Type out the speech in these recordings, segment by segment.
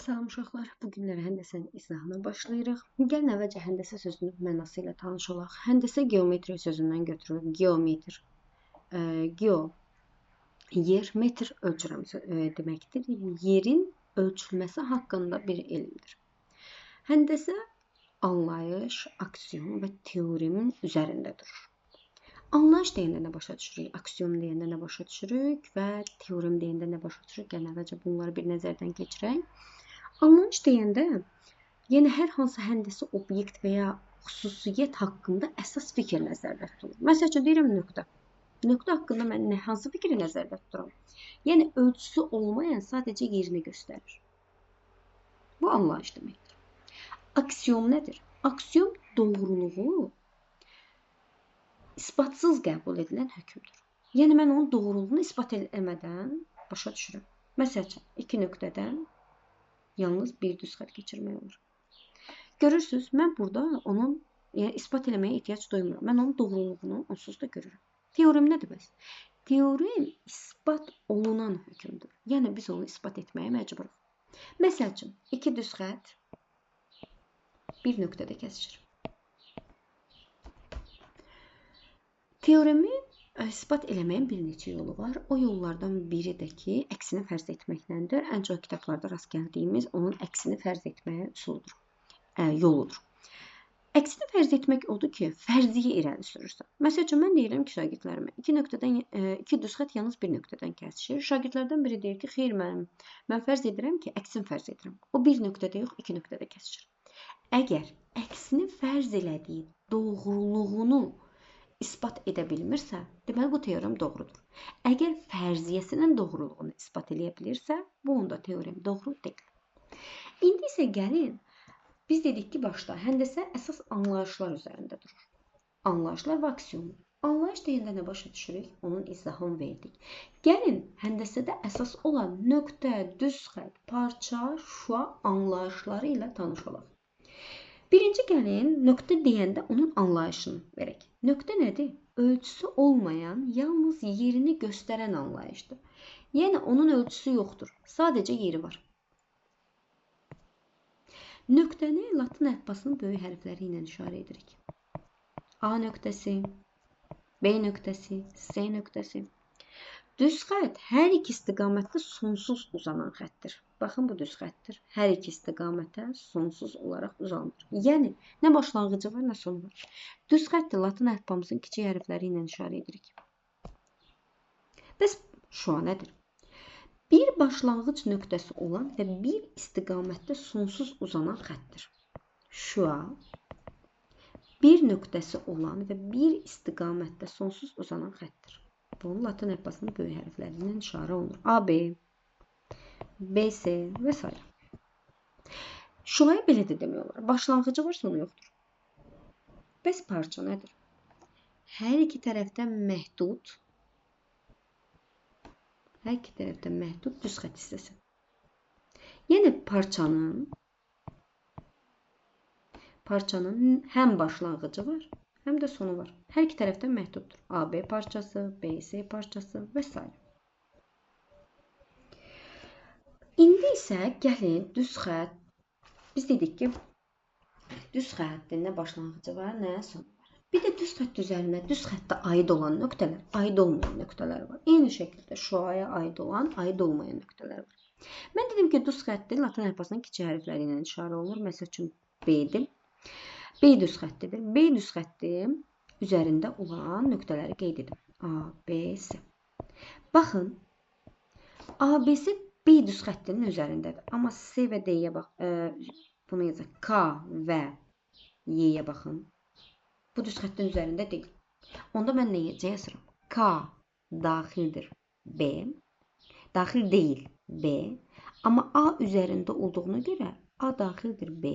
Salam uşaqlar, bu günlər həndəsənin izahına başlayırıq. Gəlin əvvəlcə həndəsə sözünün mənası ilə tanış olaq. Həndəsə geometriya sözündən götürülür. Geometr, geo, yer, metr ölçürəm deməkdir. Yerin ölçülməsi haqqında bir elmdir. Həndəsə anlayış, aksiyon və teoremin üzərində durur. Anlayış deyəndə nə başa düşürük, aksiyon deyəndə nə başa düşürük və teorem deyəndə nə başa düşürük? Gəlin əvvəlcə bunları bir nəzərdən keçirək. Anlayış deyəndə, yəni hər hansı həndəsi obyekt və ya xüsusiyyət haqqında əsas fikir nəzərdə tutulur. Məsəl üçün deyirəm nöqtə. Nöqtə haqqında mən hansı fikri nəzərdə tuturam? Yəni ölçüsü olmayan sadəcə yerini göstərir. Bu anlayış deməkdir. Aksiyon nədir? Aksiyon doğruluğu isbatsız qəbul edilən hökmdür. Yəni mən onun doğruluğunu isbat eləmədən başa düşürəm. Məsəl üçün iki nöqtədən yalnız bir düz xətt keçirmək olur. Görürsünüz, mən burada onun yəni isbat eləməyə ehtiyac duymuram. Mən onun doğruluğunu onsuz da görürəm. Teorem nədir bəs? Teorem isbat olunan hökmdür. Yəni biz onu isbat etməyə məcburuq. Məsəl üçün iki düz xətt bir nöqtədə kəsişir. Teoremi isbat eləməyin bir neçə yolu var. O yollardan biri də ki, əksini fərz etməklədir. Ən çox kitablarda rast gəldiyimiz onun əksini fərz etməyə üsuludur, yoludur. Əksini fərz etmək odur ki, fərziyyə irəli sürürsən. Məsəl üçün, mən deyirəm ki, şagirdlərimə iki düz xətt yalnız bir nöqtədən kəsişir. Şagirdlərdən biri deyir ki, xeyr mənim, mən fərz edirəm ki, əksini fərz edirəm. O bir nöqtədə yox, iki nöqtədə kəsişir. Əgər əksini fərz elədiyi doğruluğunu isbat edə bilmirsə, deməli bu teorem doğrudur. Əgər fərziyyəsinin doğruluğunu isbat eləyə bilirsə, bu onda teorem doğru deyil. İndi isə gəlin, biz dedik ki, başda həndəsə əsas anlayışlar üzərində durur. Anlayışlar və aksiyonlar. Anlayış deyəndə nə başa düşürük? Onun izahını verdik. Gəlin, həndəsədə əsas olan nöqtə, düz xətt, parça, şüa anlayışları ilə tanış olaq. Birinci gəlin, nöqtə deyəndə onun anlayışını verək. Nöqtə nədir? Ölçüsü olmayan, yalnız yerini göstərən anlayışdır. Yəni, onun ölçüsü yoxdur, sadəcə yeri var. Nöqtəni latın əlifbasının böyük hərfləri ilə işarə edirik. A nöqtəsi, B nöqtəsi, S nöqtəsi. Düz xətt hər iki istiqamətdə sonsuz uzanan xəttdir. Baxın, bu düz xəttdir. Hər iki istiqamətə sonsuz olaraq uzanır. Yəni, nə başlanğıcı var, nə sonu var. Düz xətti latın əlifbamızın kiçik hərfləri ilə işarə edirik. Bəs şüa nədir? Bir başlanğıc nöqtəsi olan və bir istiqamətdə sonsuz uzanan xəttdir. Şüa bir nöqtəsi olan və bir istiqamətdə sonsuz uzanan xəttdir. Bunun latın əlifbasının böyük hərfləri ilə işarə olunur. A, B, B, C və s. Şüaya belə də demək olar. Başlanğıcı var, sonu yoxdur. Bəs parça nədir? Hər iki tərəfdən məhdud, düz xətt hissəsi. Yəni parçanın həm başlanğıcı var, həm də sonu var. Hər iki tərəfdən məhduddur. AB parçası, BC parçası və s. İndi isə gəlin düz xətt. Biz dedik ki, düz xəttin nə başlanğıcı var, nə sonu var. Bir də düz xətt üzərinə düz xəttə aid olan nöqtələr, aid olmayan nöqtələr var. Eyni şəkildə şüaya aid olan, aid olmayan nöqtələr var. Mən dedim ki, düz xətti latın əlifbasının kiçik hərfləri ilə işarə olunur. Məsəl üçün B-dir. B düz xəttidir. B düz xətti üzərində olan nöqtələri qeyd edim. A, B, C. Baxın, A, B, C B düz xəttinin üzərindədir. Amma C və D-yə bax, bunu yazaq. K və Y-yə baxın. Bu düz xəttin üzərində deyil. Onda mən nə yazıram? K daxildir B. Daxil deyil B. Amma A üzərində olduğuna görə A daxildir B.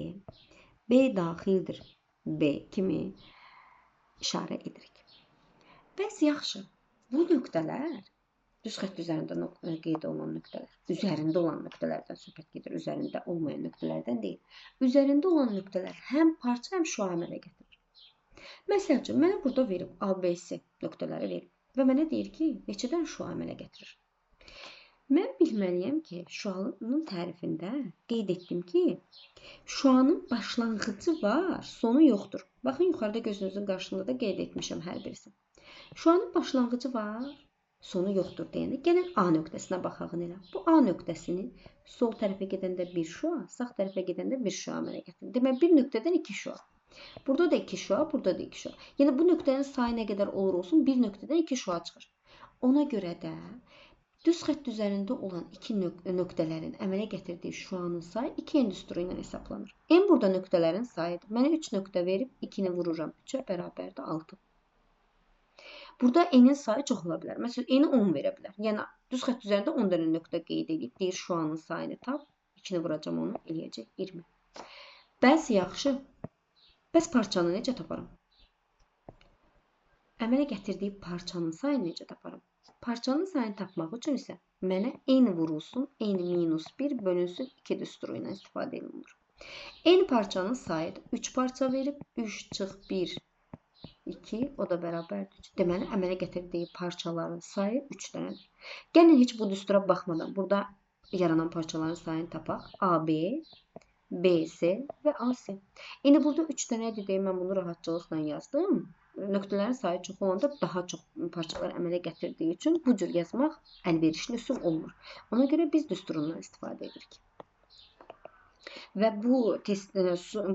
B daxildir B kimi işarə edirik. Bəs yaxşı, bu nöqtələr, düz xətt üzərində qeyd olunan nöqtələr, üzərində olan nöqtələrdən söhbət gedir, üzərində olmayan nöqtələrdən deyil. Üzərində olan nöqtələr həm parça, həm şüa əmələ gətirir. Məsəl üçün, mənə burada verib A, B, C nöqtələri verib və mənə deyir ki, neçədən şüa əmələ gətirir? Mən bilməliyəm ki, şüanın tərifində qeyd etdim ki, şüanın başlanğıcı var, sonu yoxdur. Baxın, yuxarıda gözünüzün qarşısında da qeyd etmişəm hər birisi. Şüanın başlanğıcı var, sonu yoxdur deyəndə gəlin A nöqtəsinə baxaq elə. Bu A nöqtəsini sol tərəfə gedəndə bir şüa, sağ tərəfə gedəndə bir şüa əmələ gətirir. Demək, bir nöqtədən iki şüa. Burada da iki şüa, burada da iki şüa. Yəni, bu nöqtənin sayı nə qədər olur olsun, bir nöqtədən iki şüa çıxır. Ona görə də düz xətt üzərində olan iki nöqtələrin əmələ gətirdiyi şüanın sayı 2 n düsturu ilə hesablanır. N burada nöqtələrin sayıdır. Mənə 3 nöqtə verib 2-ni vururam. 3-ə bərabərdir 6. Burada n-in sayı çox ola bilər. Məsələn, n-i 10 verə bilər. Yəni, düz xətt üzərində 10 dənə nöqtə qeyd edib, deyir şüanın sayını tap. 2-ni vuracam onu, eləyəcək 20. Bəs yaxşı. Bəs parçanı necə taparam? Əmələ gətirdiyi parçanın sayını necə taparam? Parçanın sayını tapmaq üçün isə mənə n vurulsun, n minus 1 bölünsün 2 düsturu ilə istifadə olunur. N parçanın sayıdır. 3 parça verib, 3 çıx 1, 2, o da bərabərdir 3. Deməli, əmələ gətirdiyi parçaların sayı 3 dənədir. Gəlin, heç bu düstura baxmadan burada yaranan parçaların sayını tapaq. AB, BC və AC. İndi burada 3 dənədir deyə mən bunu rahatçılıqla yazdım. Nöqtələrin sayı çox olanda daha çox parçalar əmələ gətirdiyi üçün bu cür yazmaq əlverişli üsul olmur. Ona görə biz düsturundan istifadə edirik. Və bu test,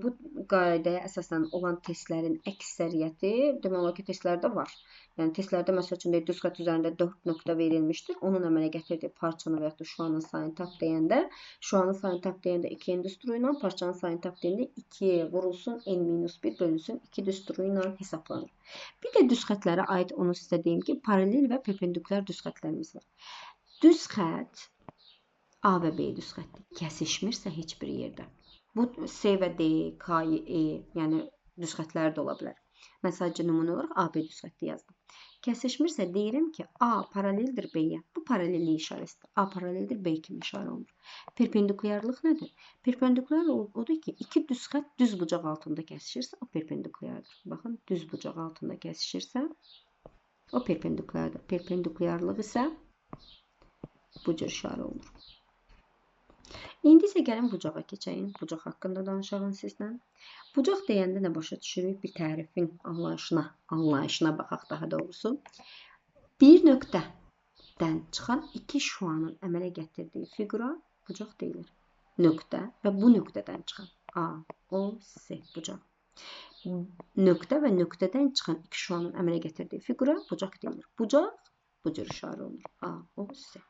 bu qaydaya əsasən olan testlərin əksəriyyəti demək olar ki, testlərdə var. Yəni testlərdə məsəl üçün deyək, düz xətt üzərində 4 nöqtə verilmişdir. Onun əmələ gətirdiyi parçanı və yaxud da şüanın sayını tap deyəndə, şüanın sayını tap deyəndə 2 n düsturu ilə, parçanın sayını tap deyəndə 2 vurulsun n minus 1 bölünsün 2 düsturu ilə hesablanır. Bir də düz xətlərə aid onu sizə deyim ki, paralel və perpendikulyar düz xətlərimiz var. Düz xətt A və B düz xətti kəsişmirsə heç bir yerdə. Bu C və D, K, E, yəni düz xətlər də ola bilər. Mən sadəcə nümunə olaraq AB düz xətti yazdım. Kəsişmirsə deyirəm ki, A paraleldir B-yə. Bu paralellik işarəsidir. A paraleldir B kimi işarə olunur. Perpendikulyarlıq nədir? Perpendikulyar odur ki, iki düz xətt düz bucaq altında kəsişirsə, o perpendikulyardır. Baxın, düz bucaq altında kəsişirsə, o perpendikulyardır. Perpendikulyarlıq isə bu cür işarə olunur. İndi isə gəlin bucağa keçəyim. Bucaq haqqında danışalım sizlə. Bucaq deyəndə nə başa düşürük? Bir tərifin anlayışına baxaq daha doğrusu. Bir nöqtədən çıxan iki şüanın əmələ gətirdiyi fiqura bucaq deyilir. Nöqtə və bu nöqtədən çıxan A, O, C bucaq. Nöqtə və nöqtədən çıxan iki şüanın əmələ gətirdiyi fiqura bucaq deyilir. Bucaq bu cür işarə olunur. A, O, C.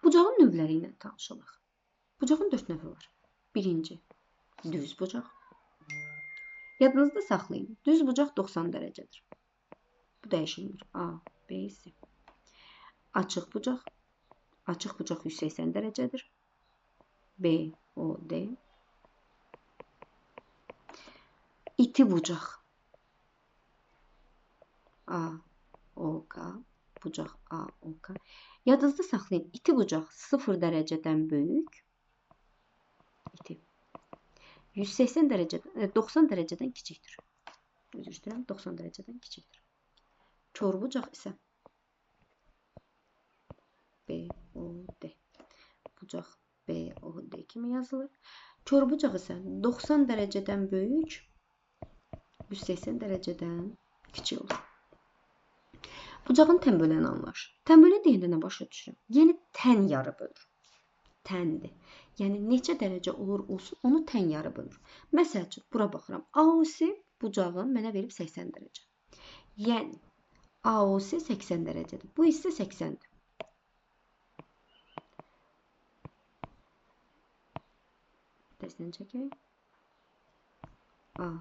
Bucağın növləri ilə tanış olaq. Bucağın 4 növü var. Birinci, düz bucaq. Yadınızda saxlayın. Düz bucaq 90 dərəcədir. Bu dəyişilmir. A, B, C. Açıq bucaq. Açıq bucaq 180 dərəcədir. B, O, D. İti bucaq. A, O, K. Bucaq A, O, K. Yadınızda saxlayın. İti bucaq 0 dərəcədən böyük. İti. 180 dərəcədən, 90 dərəcədən kiçikdir. Üzr istəyirəm, 90 dərəcədən kiçikdir. Kor bucaq isə B, O, D. Bucaq B, O, D kimi yazılır. Kor bucaq isə 90 dərəcədən böyük, 180 dərəcədən kiçik olur. Bucağın tən böləni anlayışı. Tən bölən deyəndə nə başa düşürəm? Yəni, tən yarı bölür. Təndir. Yəni, neçə dərəcə olur olsun, onu tən yarı bölür. Məsəl üçün, bura baxıram. AOC bucağın mənə verib 80 dərəcə. Yəni, AOC 80 dərəcədir. Bu hissə 80-dir. Təzdən çəkək. A.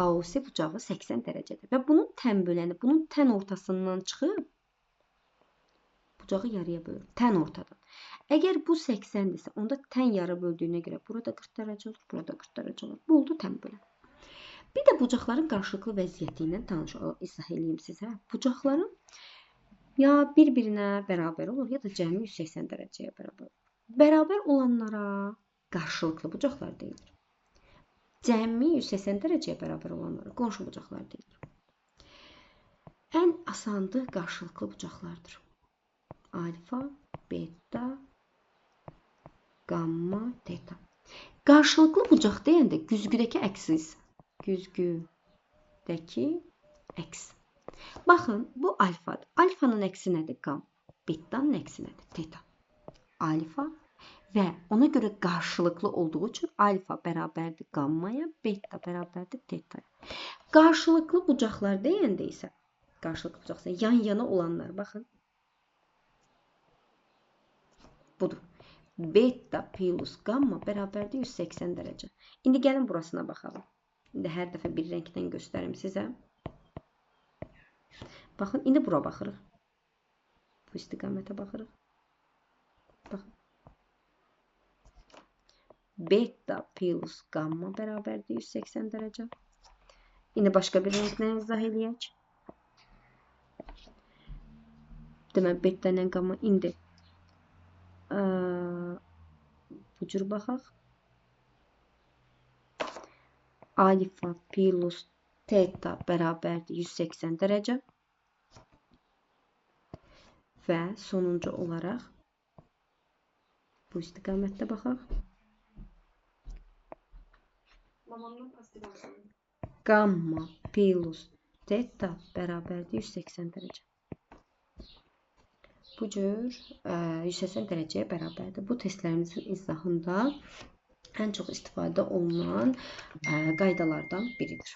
AOC bucağı 80 dərəcədir və bunun tən böləni, bunun tən ortasından çıxıb bucağı yarıya bölür. Tən ortadan. Əgər bu 80-dirsə, onda tən yarı böldüyünə görə burada 40 dərəcə olur, burada 40 dərəcə olur. Bu oldu tən bölən. Bir də bucaqların qarşılıqlı vəziyyəti ilə tanış izah eləyim sizə. Bucaqların ya bir-birinə bərabər olur, ya da cəmi 180 dərəcəyə bərabər olur. Bərabər olanlara qarşılıqlı bucaqlar deyilir. Cəmi 180 dərəcəyə bərabər olanlara qonşu bucaqlar deyilir. Ən asandı qarşılıqlı bucaqlardır. Alfa, beta, qamma, teta. Qarşılıqlı bucaq deyəndə güzgüdəki əksiz. Güzgüdəki əks. Baxın, bu alfadır. Alfanın əksi nədir? Qam. Betanın əksi nədir? Teta. Alfa və ona görə qarşılıqlı olduğu üçün alfa bərabərdir qammaya, beta bərabərdir tetaya. Qarşılıqlı bucaqlar deyəndə isə, qarşılıqlı bucaqlar yan-yana olanlar, baxın. Budur. Beta plus qamma bərabərdir 180 dərəcə. İndi gəlin burasına baxalım. İndi hər dəfə bir rəngdən göstərim sizə. Baxın, indi bura baxırıq. Bu istiqamətə baxırıq. Baxın. Beta plus qamma bərabərdir 180 dərəcə. İndi başqa bir rənglə izah eləyək. Deməli, beta ilə qamma indi bu cür baxaq. Alfa plus teta bərabərdir 180 dərəcə. Və sonuncu olaraq bu istiqamətdə baxaq. Qamma plus teta bərabərdir 180 dərəcə. Bu cür 180 dərəcəyə bərabərdir. Bu testlərimizin izahında ən çox istifadə olunan qaydalardan biridir.